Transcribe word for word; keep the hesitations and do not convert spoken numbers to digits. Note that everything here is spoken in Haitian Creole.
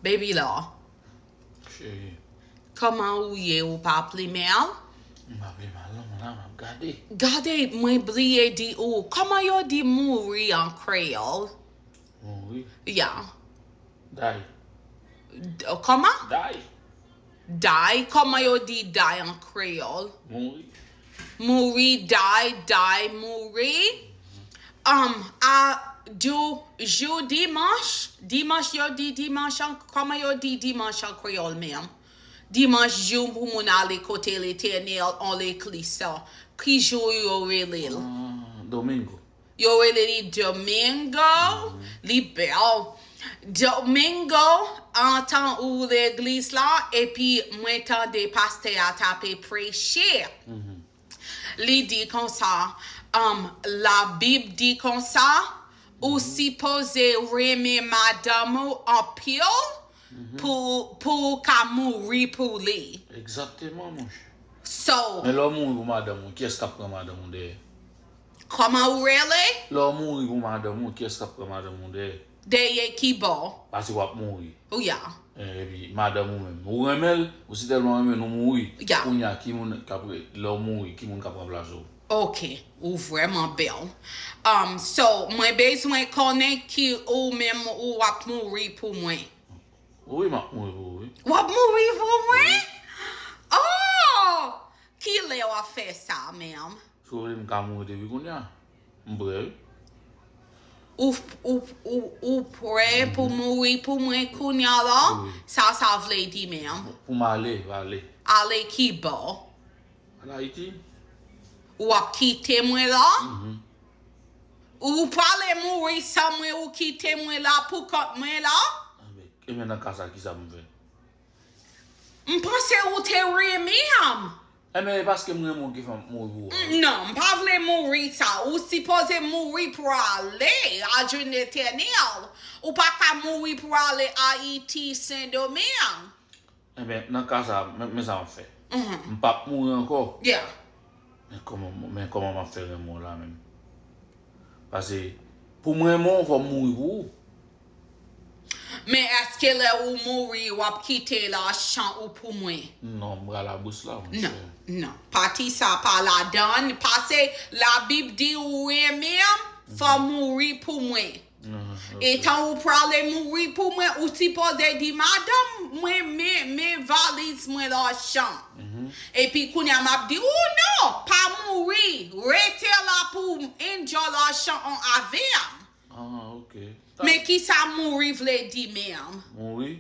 Baby Law, Cheri, kòman ou ye? Ou pa plimen l? M pa plimen l non, mwen la m ap gade. Gade, mwen bliye di ou, kòman yo di mouri an kreyòl? Mouri. Yeah. Die. D- Kòman? Die. Die, kòman yo di die an kreyòl? Mouri. Mouri, die, die, mouri. Um, a, jou, jou dimanch, dimanch yo di dimanch an, kòman yo di dimanch an kreyòl menm? Dimanch jou pou moun ale kote Letènèl an legliz sa. Ki jou yo rele l? Ah, Domingo. Yo rele li Domingo, li bèl. Domingo, antan ou legliz la, epi mwen tande pastè a t ape preche. Li di konsa, um, Labib di konsa, ou sipoze renmen madanm ou anpil pou, pou ou ka mouri pou li. Egzakteman, monchè. So, Men lè w mouri pou madanm ou, kiyès k ap pran madanm ou dèyè? Kòman ou rele? Lè w mouri pou madanm ou, kiyès k ap pran madanm ou dèyè? Dèyè ki bò? Paske w ap mouri. Ou ya. Eh, epi madanm ou menm, ou renmen l, ou si tèlman renmen l, ou mouri. Ya. Kounye a, ki moun k ap re- lè w mouri, ki moun k ap ranplase w? Ok, ou vrèman bèl. Um, so, mwen bezwen konnen ki ou menm ou ap mouri pou mwen. Wi, m ap mouri pou ou, wi. W ap mouri pou mwen? Oh! Ki lè w ap fè sa menm? Si w vle m ka mouri depi kounye a, m prè, wi. Ou, ou, ou, ou prè pou mouri pou mwen kounye a la? Wi. Sa sa vle di menm? Pou m ale, ale. Ale ki bò? Al Ayiti. W ap kite mwen la? Mhm. Ou prale mouri san mwen, ou kite mwen la pou kont mwen la? Anben, ebyen nan ka sa, kisa m fè? M panse ou te renmen m. Ebyen, e paske m renmen w ki fè m mouri pou ou. Non, m pa vle mouri sa. Ou sipoze mouri pou ale a jwenn Letènèl. Ou pa ka mouri pou ale Ayiti, Sendomeng. Ebyen, nan ka sa, men, men sa m ap fè. Mhm. M p ap mouri ankò. Yeah. Men kòman, men kòman m ap fè renmen w la menm? Paske, pou m renmen w, fò m mouri pou ou. Men èske lè ou mouri, w ap kite lachan ou pou mwen? Non, m pral abous la, mon Non, chè. Non. Pati sa pa ladan. Pase Labib di ou renmen m, fò mouri pou mwen. Mhm, ok. Etan ou prale mouri pou mwen, ou sipoze di, madanm mwen, men, men valiz mwen lachan. Mhm. Epi kounye a m ap di, ou non, pa mouri, rete la pou enjoy lachan an avè m. Ah, ok. Men kisa mouri vle di menm? Mouri?